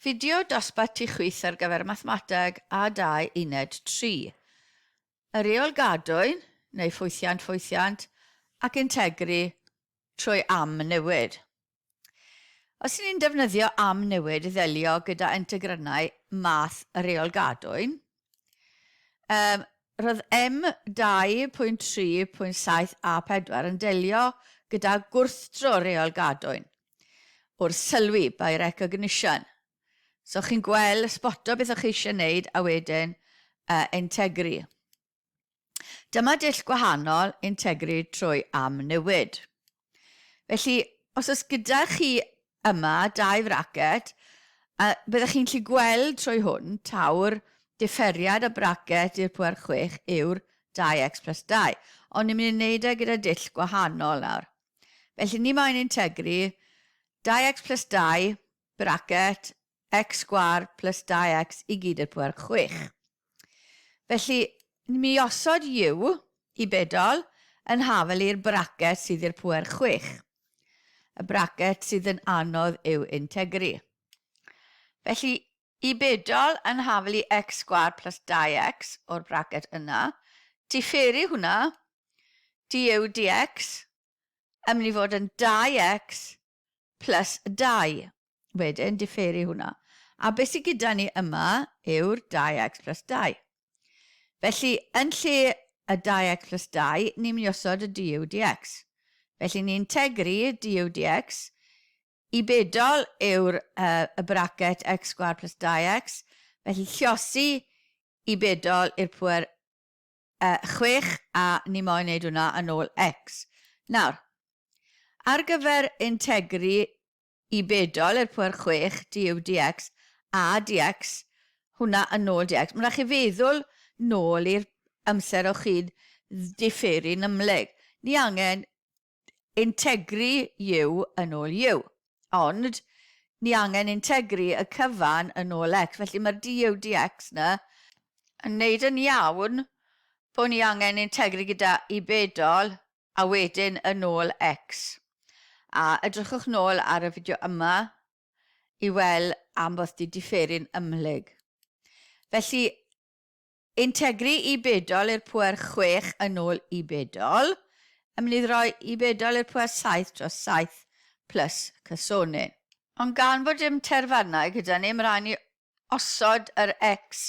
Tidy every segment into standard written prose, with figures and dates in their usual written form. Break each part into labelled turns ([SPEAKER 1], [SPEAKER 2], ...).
[SPEAKER 1] Fideo dosbarth tu chwith ar gyfer Mathemateg A2 Uned 3. Y rheol gadwyn, neu ffwythiant ffwythiant, ac integru trwy am newid. Os y'n ni'n defnyddio am newid i ddelio gyda integrynnau math y rheol gadwyn, roedd M2.3.7 A4 yn delio gyda gwrthdro rheol gadwyn o'r sylwi by recognition. So chi'n gweld, sboto beth o'ch chi eisiau wneud a wedyn integru. Dyma dull gwahanol integru trwy amnewid. Felly, os oes gyda chi yma dau fracet, a byddech chi'n gallu gweld trwy hwn taw'r diferiad y bracet i'r pwer 6 yw'r 2x plus 2. Ond ni'n mynd i wneud e gyda dull gwahanol nawr. Felly ni moyn integru 2x plus 2 bracet x sgwâr plus 2x i gyd i'r pwer 6. Felly, mi osod u i bedol yn hafel i'r bracet sydd i'r pwer 6. Y bracet sydd yn anodd yw integru. Felly, i bedol yn hafel i x sgwâr plus 2x o'r bracet yna, diferu hwnna, du dx, yn mynd i fod yn 2x plus 2. Wedyn, diferu hwnna. A beth sydd gyda ni yma yw'r 2x plus 2. Felly, yn lle y 2x plus 2, ni'n mynd i osod y du dx. Felly, ni'n integru du dx i bedol yw'r y bracet x sgwâr plus 2x. Felly, lliosi i bedol i'r pwer 6 a ni moyn neud hwnna yn ôl x. Nawr, ar gyfer integru i bedol i'r pwer 6 du dx a dx, hwnna yn ôl dx. Mae'n rhaid chi feddwl nôl i'r amser o'ch chi'n diferu'n ymhlyg. Ni angen integru u yn ôl u. Ond, ni angen integru y cyfan yn ôl x. Felly mae'r du dx na yn neud yn iawn bod ni angen integru gyda i bedol a wedyn yn ôl x. A edrychwch nôl ar y fideo yma i weld am fod di diferu'n ymhlyg. Felly, Integru i bedol i'r pŵer 6 yn ôl i bedol, yn mynd i roi i bedol i'r pŵer 7 dros 7 plus cysonyn. Ond gan fod dim terfynau gyda ni, mae rhaid ni osod yr x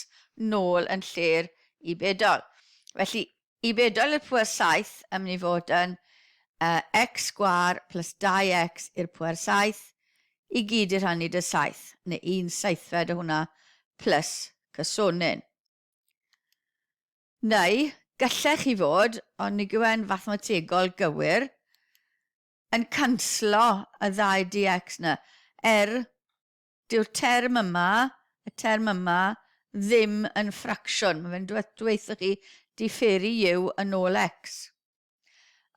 [SPEAKER 1] nôl yn lle'r i bedol. Felly, i bedol i'r pŵer 7 yn mynd i fod yn uh, x sgwâr plus 2x i'r pŵer 7 i gyd i rhannu dy 7, neu 1 saithfed o hwnna plus cysonyn. Neu, gallech chi fod, ond nid yw e'n fathemategol gywir, yn canslo y ddau dx na, er dyw'r term yma, y term yma, ddim yn ffracsiwn. Mae fe'n dweud chi diferu u yn ôl x.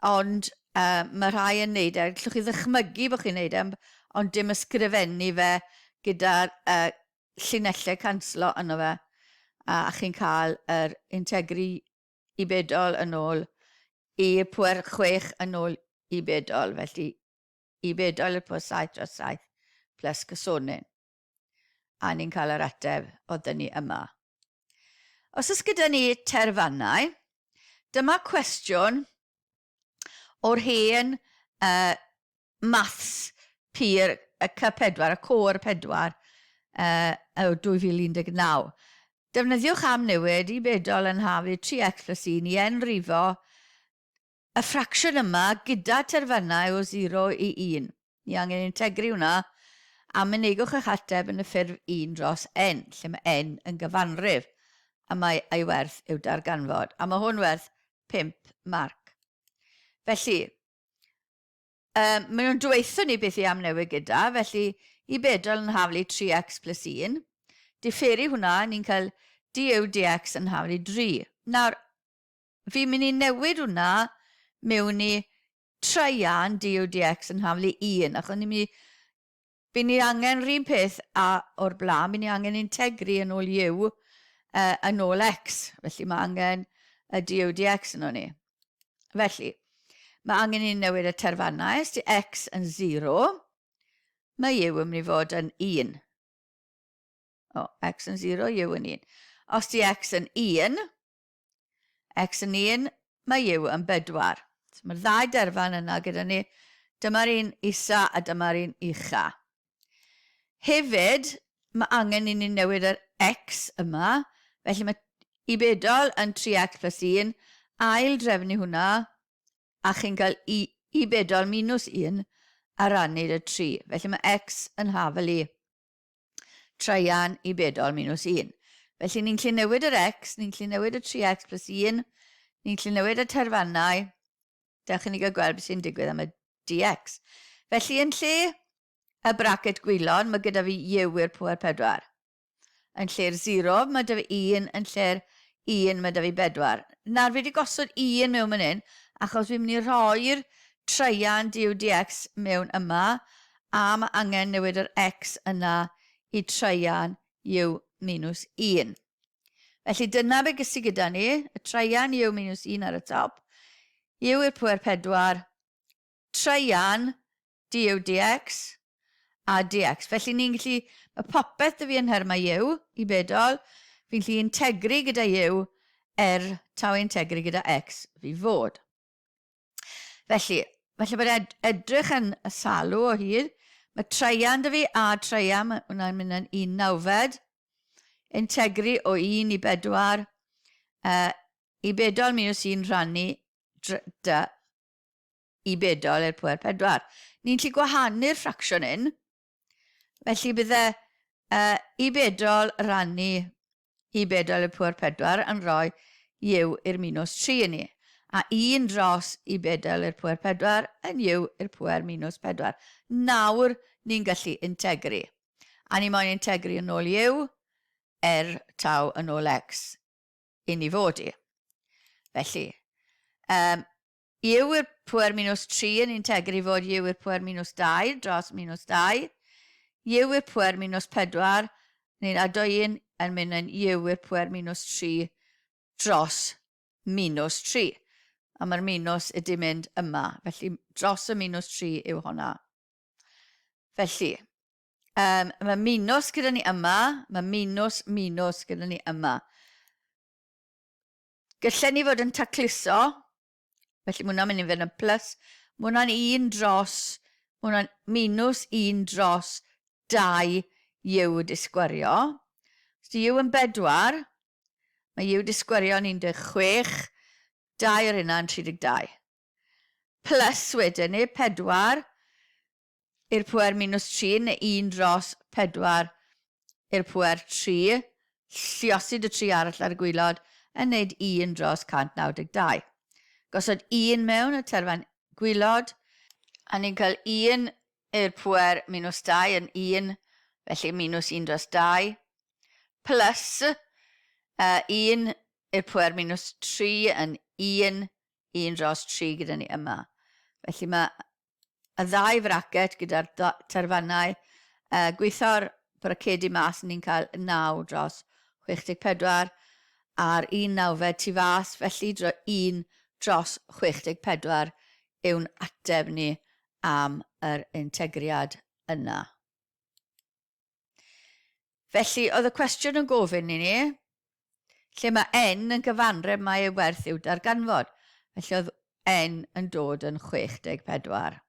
[SPEAKER 1] Ond uh, mae rhai yn neud e, gallwch chi ddychmygu bod chi'n neud e, ond dim ysgrifennu fe gyda'r uh, llinellau canslo yno fe, a, a chi'n cael yr integru i bedol yn ôl i pwer 6 yn ôl i bedol, felly i bedol i'r pwer 7 dros 7 plus cysonyn. A ni'n cael yr ateb o dyn ni yma. Os oes gyda ni terfannau, dyma cwestiwn o'r hen maths pur y C4, y Côr 4 o 2019. Defnyddiwch am newid i bedol yn hafu 3x plus 1 i enrifo y ffracsiwn yma gyda terfynau o 0 i 1. Ni angen integru hwnna a mynegwch eich ateb yn y ffurf 1 dros n, lle mae n yn gyfanrif a mae ei werth i'w darganfod. A mae hwn werth 5 marc. Felly, um, maen nhw'n dweutho ni beth i amnewid gyda, felly i bedol yn haflu 3x plus 1, diferu hwnna, ni'n cael du dx yn haflu 3. Nawr, fi'n mynd i newid hwnna mewn i traean du dx yn haflu 1, achos ni'n mynd i By ni angen rhun peth a o'r blaen, by ni angen integru yn ôl u yn ôl x. Felly mae angen y du dx yno ni. Felly, mae angen i ni newid y terfannau. Os di x yn 0, mae u yn mynd i fod yn 1. O, x yn 0, u yn 1. Os di x yn 1, x yn 1, mae u yn 4. So mae'r ddau derfan yna gyda ni. Dyma'r un isa a dyma'r un ucha. Hefyd, mae angen i ni newid yr x yma, felly mae i bedol yn 3x plus 1, ail drefnu hwnna, a chi'n cael i, i bedol minus 1 a rannu dy 3. Felly mae x yn hafel i traean i bedol minus 1. Felly ni'n gallu newid yr x, ni'n gallu newid y 3x plus 1, ni'n gallu newid y terfannau. Dewch i ni gael gweld beth sy'n digwydd am y dx. Felly yn lle y bracet gwylon, mae gyda fi u i'r pwer 4. Yn lle'r 0, mae 'da fi 1, yn lle'r 1, mae 'da fi 4. Nawr, fi wedi gosod 1 mewn fan hyn, achos fi'n mynd i rhoi'r traean du dx mewn yma, a mae angen newid yr x yna i traean u minus 1. Felly dyna be gysi gyda ni, y traean u minus 1 ar y top, u i'r pwer 4, traean du dx a dx. Felly ni'n gallu, mae popeth dy fi yn nhermau u i bedol, fi'n gallu integru gyda u er taw integru gyda x fi fod. Felly, felly bod ed edrych yn y salw o hyd, mae traean dy fi a traean, mae hwnna'n mynd yn 1 nawfed, integru o 1 i 4, uh, i bedol minus 1 rhannu dy i bedol i'r pwer 4. Ni'n gallu gwahanu'r ffracsiwn hyn. Felly bydde uh, i bedol rannu i bedol i'r pwer 4 yn rhoi u i'r minus 3 i ni. A 1 dros i bedol i'r pwer 4 yn u i'r pwer minus 4. Nawr ni'n gallu integru. A ni moyn integru yn ôl u, r taw yn ôl x i ni fod i. Felly, um, U i'r pwer minus 3 yn integru fod U i'r pwer minus 2 dros minus 2. U i'r pwer minus 4, ni'n ado 1 yn mynd yn U i'r pwer minus 3 dros minus 3. A mae'r minus ydy mynd yma, felly dros y minus 3 yw honna. Felly, um, mae minus gyda ni yma, mae minus minus gyda ni yma. Gallen ni fod yn tacluso, felly mae hwnna'n mynd i fynd yn plus, mae hwnna'n 1 dros, mae hwnna'n minus 1 dros 2 u wedi sgwario. Os di u yn 4, mae u wedi sgwario yn 16, 2 ar hynna'n 32. Plus wedyn ni, 4 i'r pwer minus 3 neu 1 dros 4 i'r pwer 3, lliosid y 3 arall ar y gwylod yn neud 1 dros 192. Gosod 1 mewn y terfan gwylod, a ni'n cael 1 i'r pwer minus 2 yn 1, felly minus 1 dros 2, plus uh, 1 i'r pwer minus 3 yn 1, 1 dros 3 gyda ni yma. Felly mae y ddau fracet gyda'r terfynau. Uh, gweithio'r bracedi mas, ni'n cael 9 dros 64 a'r 1 nawfed tu fas, felly dro 1 dros 64 yw'n ateb ni am yr integriad yna. Felly, oedd y cwestiwn yn gofyn i ni, lle mae n yn gyfanreb mae ei werth i'w darganfod. Felly oedd n yn dod yn 64.